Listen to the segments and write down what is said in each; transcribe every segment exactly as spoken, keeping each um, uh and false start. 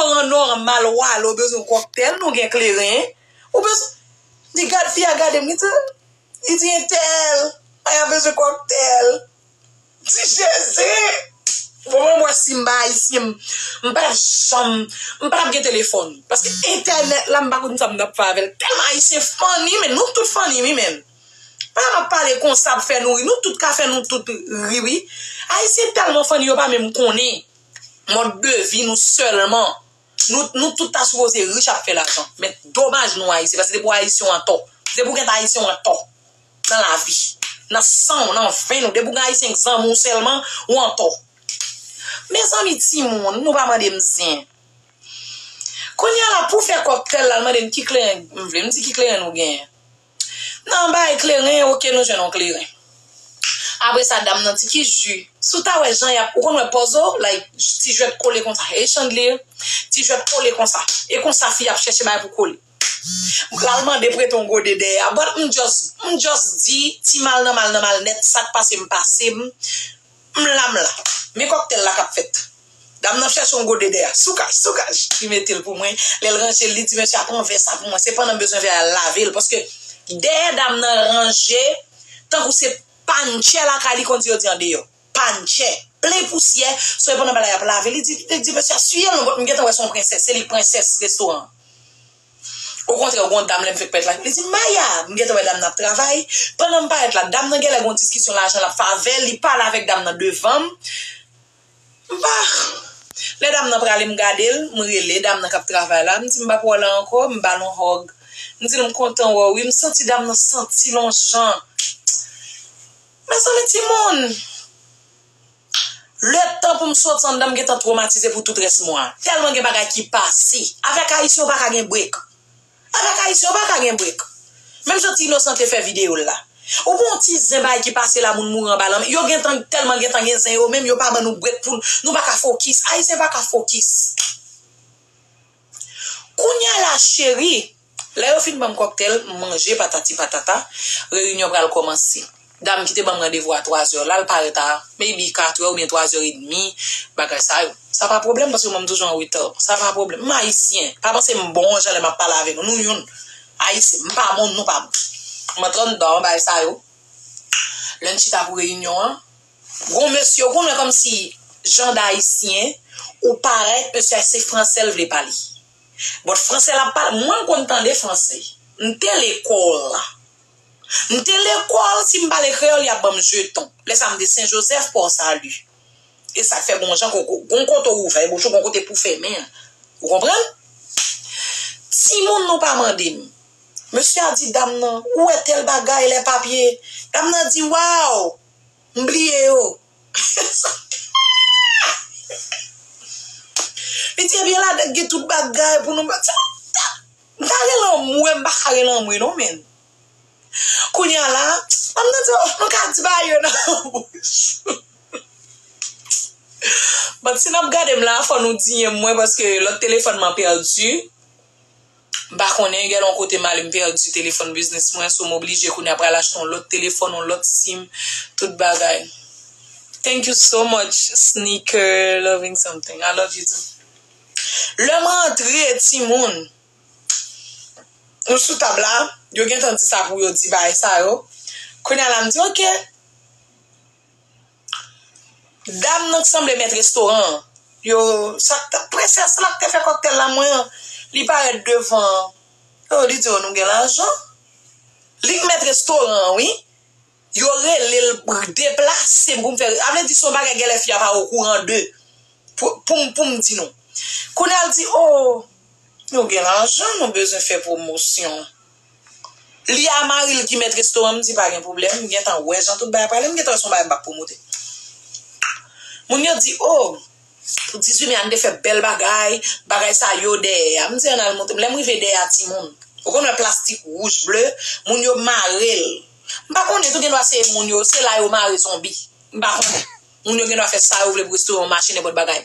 An nòmal, w ale, w bezwen kòktèl, nou gen kleren. Ou bezwen. Li gad fi a gade m, li di, li di entèl, ay a bezwen kòktèl. Ti Jezi! Bon, mwen, mwen, si m pa ayisyen, m, m pa janm, m pa t ap gen telefòn. Paske entènèt la, m pa konn sa m t ap fè avè l. Tèlman ayisyen funny, men nou tout funny, wi, men. Pandan m ap pale konsa, ap fè nou ri, nou tout ka fè nou tout ri, wi. Ayisyen tèlman funny, yo pa menm konnen mòd de vi nou sèlman. Nou, nou tout ta sipoze rich ap fè lajan. Men domaj nou ayisyen, paske depi w ayisyen w antò. Depi w gen ayisyen w antò. Nan lavi. Nan san w, nan venn ou. Depi w gen ayisyen k zanmi w sèlman, ou antò. Mezanmi timoun, nou pa mande m zen. Kounye a la, pou fè kòktèl la, l mande m ki kleren m vle. M di ki kleren nou genyen. Nan bay kleren, oke, nou jwenn yon kleren. Apre sa, dam nan di ki ji. Si w ta wè jan y ap, ou konn wè pòzo, like, ti jwèt kole konsa. Hey, Chandelier, ti jwèt kole konsa. E konsa fi ap chèche bay pou kole. L al mande prete yon gode dèyè. But m just, m just di, ti mal nan mal nan mal nèt, sa k pase m pase m. M la, m la. Men kòktèl la k ap fèt. Dam nan chèche yon gode dèyè. Soukaj, soukaj. Li mete l pou mwen. Lè l ranje l, li di, "Mesye a pran vè sa pou mwen." Se pandan m bezwen vè a, l lave l. Paske dèyè dam nan ranje, tankou se panchè lakay li, konn di yo di andeyò. Panchè. Plen pousyè. So, e pandan bagay ap lave, li di, li di, "Mesye a siye l non, m gentan wè se yon prensès. Se li k prensès restoran an." Okontrè, gon dam lè m fèk parèt la, li di m, "Maya, m gentan wè dam nan ap travay." Pandan m parèt la, dam nan genlè gon diskisyon lajan l ap fè avè l, li pale avèk dam nan devan m. M pa. Lè dam nan prale, m gade l, m rele dam nan k ap travay la, m di, "M pa pou wè w la ankò," m ba l yon hug. M di l, "M kontan wè w, wi." M santi dam nan santi l yon jan. Mezanmi, timoun! Letan pou m soti anndan, m gentan twomatize pou tout rès mwa a. Tèlman gen bagay ki pase. Avèk ayisyen, ou pa ka gen break. Avèk ayisyen, ou pa ka gen break. Menm jan ti inosan te fè videyo l la. Ou gen yon ti zen bagay ki pase la, moun mouri anba lanmè. Yo gentan, tèlman gentan gen zen yo menm, yo pa ban nou break pou nou pa ka fokis. Ayisyen pa ka fokis. Kounye a la, cheri, lè yo fin ban m kòktèl, m manje patati patata, reyinyon pral kòmanse. Dam ki te ban m randevou a twazè la, l parèt a maybe katrè oubyen twazè edmi, bagay sa yo. Sa pa pwoblèm, paske mwen m toujou an reta. Sa pa pwoblèm. M ayisyen. Pa panse m bon jan lè m ap pale avè nou. Nou youn. Ayisyen. M pa bon, nou pa bon. M antre anndan bagay sa yo. Lè n chita pou reyinyon an, gon mesye, ou konnen kòmsi jan d ayisyen, ou parèt, mesye a se fransè l vle pale. But fransè l ap pale, mwen m konn tande fransè. M te lekòl. M te lekòl, si m pale kreyòl, y ap ban m jeton. Lè sa a, m te Sen Jozèf, Pò Sali. E sa k fè gon jan, gon, gon kote w ouvè bouch ou, gon kote pou fèmen an. Ou konprann? Timoun, nou pa mande m. Mesye a di dam nan, "Ou wè tèl bagay, lè papye." Dam nan di, "Waw, m bliye yo." Li di, "Ebyen, ladan gen tout bagay pou nou." M ta rele anmwe, m pa ka rele anmwe non, men. Kounye a la, m nan di, "Oh, nou ka di bagay yo nan bouch." But si n ap gade m la, fò nou diyen mwen, paske lòt telefòn mwen pèdi. M pa konnen, gen yon kote m ale, m pèdi telefòn biznis mwen, so m oblije kounye a pral achte yon lòt telefòn, yon lòt sim, tout bagay. Thank you so much, sneaker, loving something. I love you too. Lè m rantre, timoun, nou sou tab la, yo gentan di sa pou yo di bagay sa yo. Kounye a la, m di, "Oke." Dam nan k sanble mèt restoran an, yo, sa k t-, prensès la k te fè kòktèl la, mwen an, li parèt devan, yo, li di, "Oh, nou gen lajan." Li k mèt restoran an, wi. Yo rele l deplase m pou m fè, sa vle di se yon bagay genlè fi a pa okouran de. Pou, pou m, pou m di nou. Kounye a l di, "Oh, nou gen lajan, nou bezwen fè pwomosyon." Li a mari l ki mèt restoran, m di, "Pa gen pwoblèm, m gentan wè jan tout bagay prale, m gentan wè se yon bagay m p ap pwomote." Moun yo di, "Oh, dizuit me a n te fè bèl bagay, bagay sa yo dèyè a." M di, "Ann al monte." Lè m rive dèyè a timoun, ou konn wè plastik wouj ble, moun yo mare l. M pa konnen tou, gendwa se moun yo, se la yo mare zonbi. M pa konnen. Moun yo gendwa fè sa yo vle pou restoran yo mache, nenpòt bagay.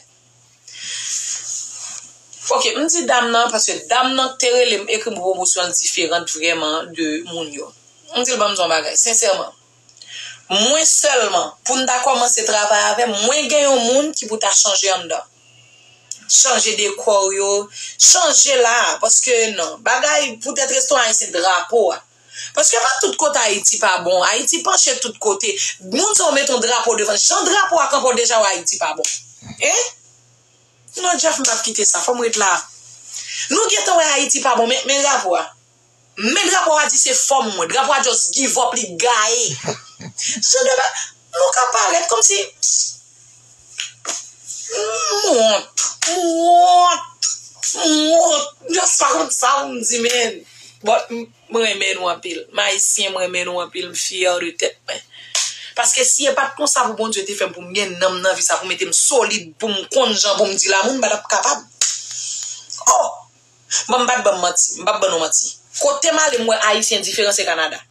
Oke, m di dam nan, paske dam nan te rele m, ekri m pou pwomosyon l diferan vrèman de moun yo. M di l, "Ban m di yon bagay, sensèman. Mwen sèlman, pou n ta kòmanse travay avè m, mwen gen yon moun ki pou ta chanje anndan." chanje dekò yo, chanje la, paske non, bagay poutèt restoran ayisyen drapo a. Paske pa tout kote Ayiti pa bon, Ayiti panche tout kote. Moun sa yo met yon drapo devan, jan drapo a kanpe w deja wè Ayiti pa bon. Hein? Non, Jeff, m p ap kite sa, fò m ret la. Nou gentan wè Ayiti pa bon, men, men drapo a. Men drapo a di se fòm mwen. Drapo a just give up, li gaye. Jan de ba, nou ka parèt kòmsi. M wont. M wont. M wont. M just pa konn sa pou m di, men. But m, m renmen nou anpil. M ayisyen, m renmen nou anpil. M fyè de tèt mwen. Paske si e pa t konsa pou Bondye te fè m, pou m gen nanm nan vi sa, pou mete m solid, pou m konn jan pou m di la, moun pa t ap kapab. Oh! Bon, m pa t ban m manti. M p ap ban nou manti. Kote m ale, m wè Ayisyen diferan se Kanada.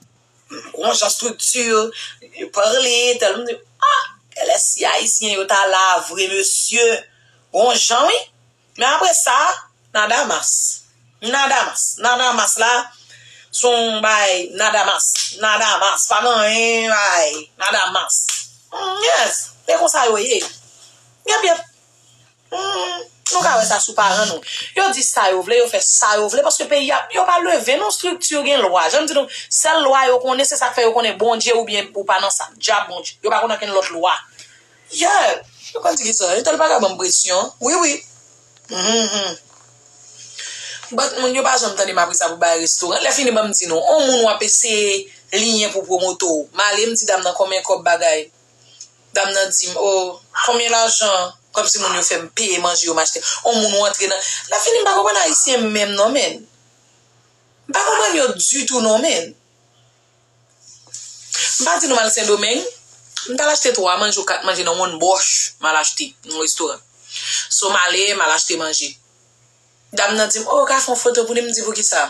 Gon jan estrikti, yo pale, tèl moun di, ah, kèlè si Ayisyen yo ta la vre, mesye. Gon jan, wi. Men apre sa, nada mas. Nada mas. Nada mas la, se yon bay, nada mas. Nada mas. Pa gen anyen, bay. Nada mas. Mm, yes. E konsa yo ye. Yep, yep. Hmm, nou ka wè sa sou paran nou. Yo di sa yo vle, yo fè sa yo vle, paske peyi a, yo pa leve non, estrikti gen lwa. Jan m di nou, sèl lwa yo konnen, se sa k fè yo konnen Bondye oubyen ou pa nan sa. Dyab Bondye. Yo pa konn okenn lòt lwa. Yeah, yo konn di ki sa. Yo tèl pa ka ban m presyon. Wi, wi. Mhm. But moun yo pa janm tande m apre sa pou bay restoran. Lè fini, ban m di nou, on moun w ap eseye liyen pou pwomote w. M ale, m di dam nan konbyen kòb bagay. Dam nan di m, oh, konbyen lajan? Kòmsi moun yo fè m peye manje yo, m achte. On moun ou antre nan. Lè fini, m pa konprann Ayisyen menm non, men. M pa konprann yo ditou non, men. M pa di nou m al Sendomeng. M t al achte twa manje ou kat manje nan One Bosch. M al achte nan restoran. So, m ale, m al achte manje. Dam nan di m, oh, ou ka fè yon foto pou li? M di, poukisa?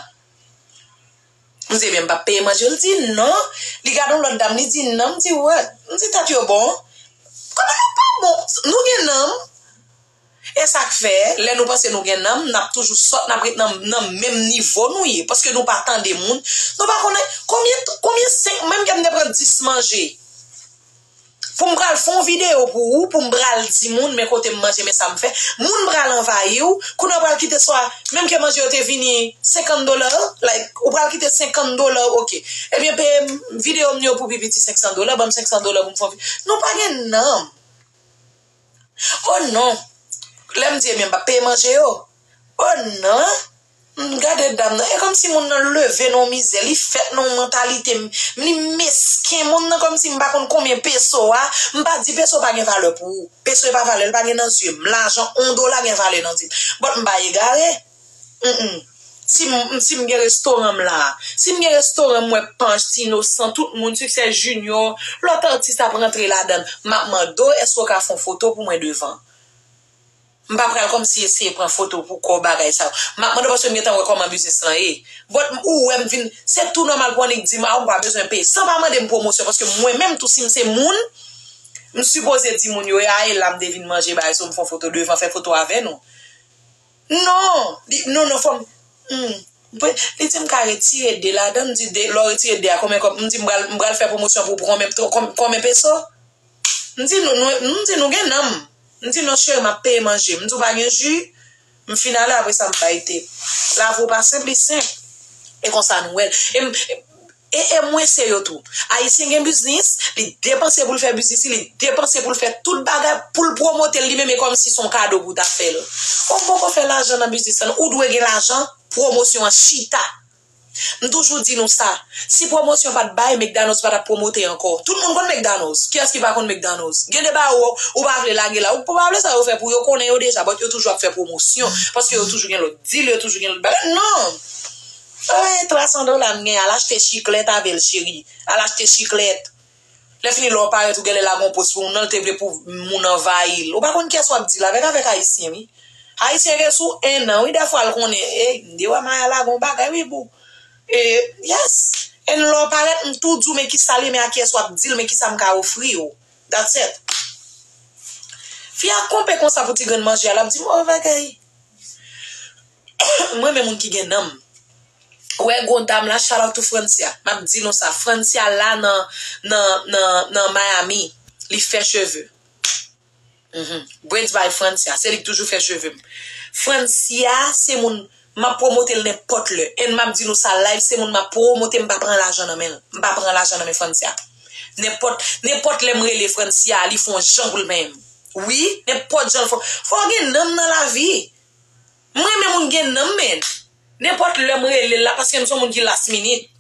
M di, ebyen, m p ap peye manje. Li di, non. Li gade yon lòt dam, li di, non. M di, what? M di, tèt yo bon. Kòman nou pa bon? Nou gen nanm. E sa k fè, lè nou panse nou gen nanm, n ap toujou sòt, n ap ret nan, nan menm nivo nou ye. Paske nou pa tande moun. Nou pa konnen konbyen, konbyen senk, menm ke m te pran dis manje. Pou m pral fè yon videyo pou ou, pou m pral di moun, men kote m manje, men sa m fè. Moun pral anvayi w, kounye a w pral kite swa, menm ke manje yo te vini senkant dola, like, ou pral kite senkant dola, ok. Ebyen, peye m videyo m yo pou pi piti senk san dola, ban m senk san dola pou m fè yon vi-, nou pa gen nanm. Oh non! Lè m di, ebyen, m p ap peye manje yo. Oh non! M gade dam nan. E kòmsi moun nan leve nan yon mizè. Li fèt nan yon mantalite. M, li mesken. Moun nan kòmsi m pa konn konbyen peso a. M pa di peso pa gen valè pou ou. Peso e pa valè. Li pa gen nan zye m. Lajan, yon dola gen valè nan zye m. But m pa egare. Mm, mm. Si m, si m gen restoran m la. Si m gen restoran m, m wè Panch, Ti Inosan, tout moun, Succès Junior, lòt atis ap rantre ladan l. M ap mande w, èske w ka fè yon foto pou mwen devan? M pa pral kòmsi eseye pran foto pou kò bagay sa yo. M ap mande w paske m gentan wè kòman biznis lan ye. But ou wè m vin, se tou nòmal pou annik di m, a, ou pa bezwen peye. San pa mande m pwomosyon, paske mwen menm tou, si m se moun, m sipoze di moun yo, e a, e la m te vin manje bagay, so m fè yon foto devan, fè foto avè nou. Non, li, non, non, fò m, hmm. Li di m ka retire de ladan, m di, de, lè w retire de a, konbyen kòb? M di, m pral, m pral fè pwomosyon pou, pou konbyen, konbyen peso? M di nou, nou, m di nou gen nanm. M di non cheri, m ap peye manje. M di w pa gen ji. M fin ale, apre sa m bay te. Lavi w pa senp, li senp. E konsa nou wè l. E m, e, e mwen se yo tou. Ayisyen gen biznis, li depanse pou l fè biznis li, li depanse pou l fè tout bagay, pou l pwomote l li menm, e kòmsi se yon kado pou w ta fè l. Ou poko fè lajan nan biznis lan, ou dwe gen lajan, pwomosyon an chita. M toujou di nou sa. Si pwomosyon pa t bay, McDonald's pa t ap pwomote ankò. Tout moun konn McDonald's. Kiyès ki pa konn McDonald's? Gen de bagay ou, ou pa vle lage la. Ou pa vle sa yo fè pou yo konnen yo deja, but yo toujou ap fè pwomosyon. Paske yo toujou gen lòt deal, yo toujou gen lòt bagay. Non! Ay, twa san dola m gen, al achte chiklèt avè l, cheri. Al achte chiklèt. Lè fini, lè w parèt, ou genlè lage yon post pou moun nan, l te vle pou moun anvayi l. Ou pa konn kiyès w ap deal avèk, avèk Ayisyen, wi. Ayisyen gen sou en an, wi, dèfwa l konnen, e, m te wè Maya lage yon bagay, wi, boo. E, yes. E lè w parèt, m tou di w, men kisa l ye, men a kiyès w ap deal, men kisa m ka ofri w. That's it. Fi a konpe konsa pou ti grenn manje a, l ap di m, oh, bagay. Mwen, men moun ki gen nanm. Ou wè gwo dam la, shout out to Francia. M ap di nou sa, Francia la nan, nan, nan, nan Miami. Li fè cheve. Mhm. Braids by Francia, se li k toujou fè cheve m. Francia se moun m ap pwomote l nenpòt lè. And m ap di nou sa live, se moun m ap pwomote, m pa pran lajan nan men l. M pa pran lajan nan men Francia. Nenpòt, nenpòt lè m rele Francia, li fè yon jan pou l benyen m. Wi, nenpòt jan l fè. Fò w gen nanm nan lavi. M renmen moun gen nanm, men. Nenpòt lè m rele l la, paske m se yon moun ki last minute.